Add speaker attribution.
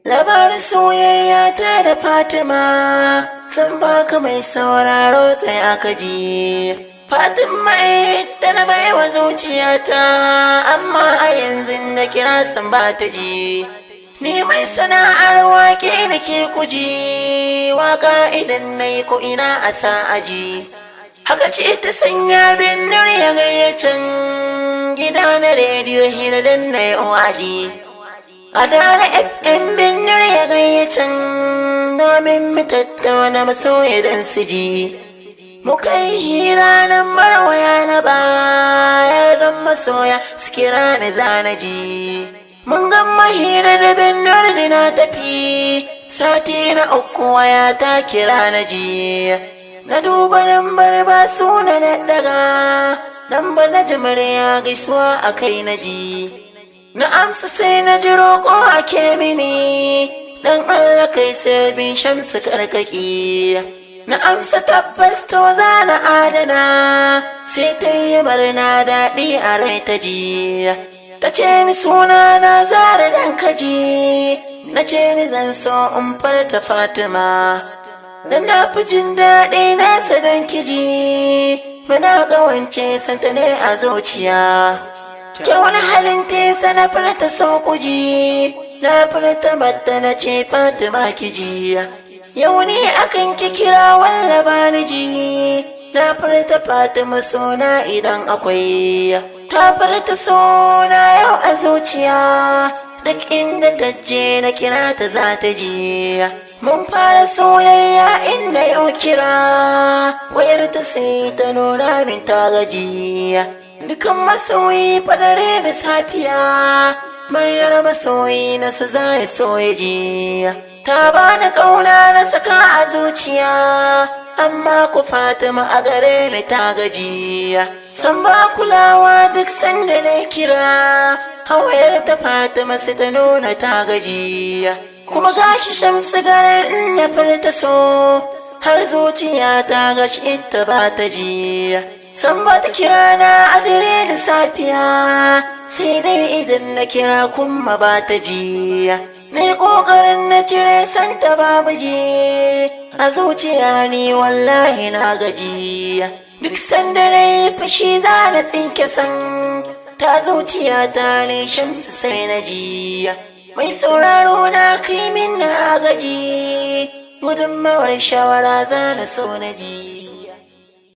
Speaker 1: Labarin soyayya ta da Fatima zan baka, mai sauraro, sai aka ji. Fatima ita na baiwa zuciyata, amma a yanzu na kira san ba ta ji. Ni mai sana'ar wake nake kuji, waka idan na yi ko ina a sa aji. Haka ce ta sanya Binnur ya gayyacin gida na rediyo hira dan na yi waji. A Dala FM Binnur ya gayyacin domin mu tattauna masoya dan su ji. Muka yi hira nan waya na bayar don masoya su kira ni zanaji. Mun gama hira da Binnur da na tafi, sati na uku waya ta kira na ji. Na duba lambar, ba suna, na daga lamba, na ji murya, gaisuwa a kai na ji. Na amsa, sai na ji roƙo ake mini, dan Allah kai sai bin Shamsu karkaki. Na amsa, tabbas to za na adana. Sai ta yi murna, daɗi a rai ta ji. Ta ce ni suna na Zara dan kaji. Na ce ni zan so in farta Fatima da na fi jin daɗi na sadan kiji. Muna ƙawance, santa ne a zuciya, kyau wani halin tesa. Na furta so kuji, na furta mata, na ce, "Fatima, kiji, yau ni akan ki kira walla bani ji." Na furta Fatima sona idan akwai. Ta furta sona yau a zuciya, duk inda ta je na kira ta za ta ji. Mun fara soyayya, inda yau kira wayar ta sai ta nuna min ta gaji. Dukan masoyi fadare da safiya muryar masoyi na sa za ya so ya ji. Ta bani kauna na saka a zuciya, amma ku Fatima a gare ni ta gaji, san ba kulawa. Duk sanda na kira hawayar ta Fatima sai ta nuna ta gaji. Kuma gashi Shamsu garin in na furta so har zuciya ta gashi, ita ba ta ji, san ba ta kira na a dare da safiya, sai dai idan na kira kuma ba ta ji. Na yi ƙoƙarin na cire santa, babu ji a zuciya, ni wallahi na gaji. Duk sanda na yi fushi za na tsinke san ta zuciya ta ne, Shamsu, sai na ji. Mai sauraro na, kai min na gaji, gudunmawar shawara za na so na ji.